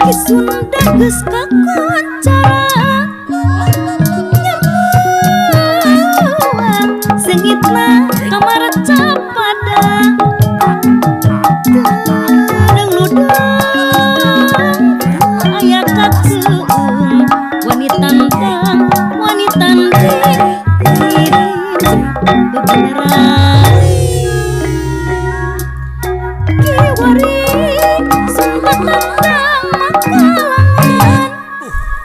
Ki Sunda geus kakoncara nyamuang seungitna kamar capada Teu ludang aya kakeung wani tantang wani tanding bebeneran Kiwari Sunda tandang makalangan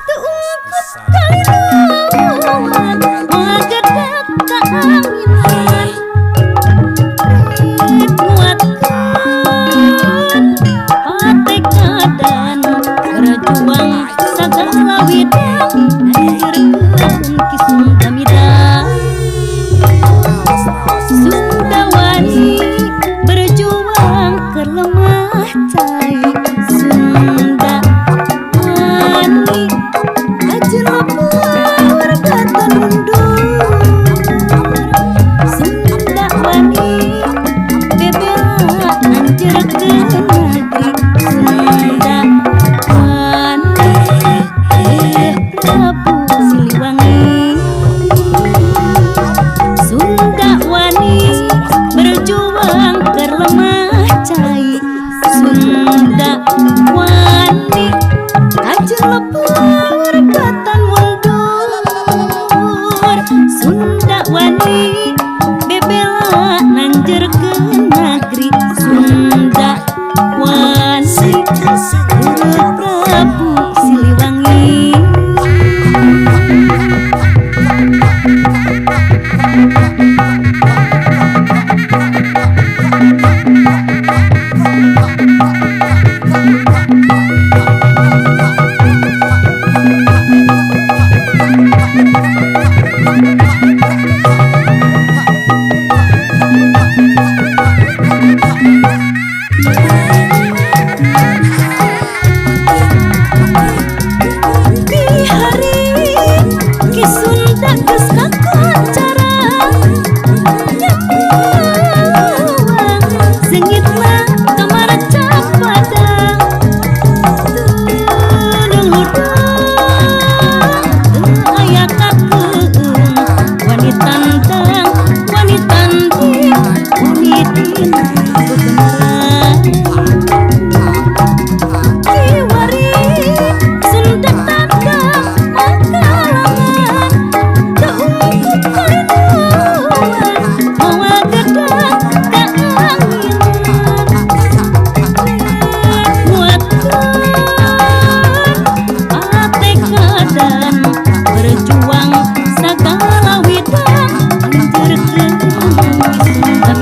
teu ungkut kaliluan moal gedak kaanginan rek nguatkeun patekadan berjuang sagala widang nanjerkeun Ki Sunda midang Sunda wani berjuang keur lemah cai Sunda wani kajeun lepur batan mundur Sunda wani bebela nanjerkeun negeri Sunda wani Prabu Siliwangi Sunda wani berjuang keur lemah cai Sunda wani kajeun lepur batan mundur Sunda wani bebela nanjerkeun negeri Sunda wani Prabu Siliwangi. Bihari Ki Sunda geus kakoncara nyamuang seungitna kamar capada Teu ludang teu aya kakeung wani tantang wani tanding wani dina bebeneran Kiwari Sunda tandang makalangan teu ungkut kaliluan moal gedak kaanginan rek nguatkeun patekadan berjuang sagala widang nanjerkeun Ki Sunda.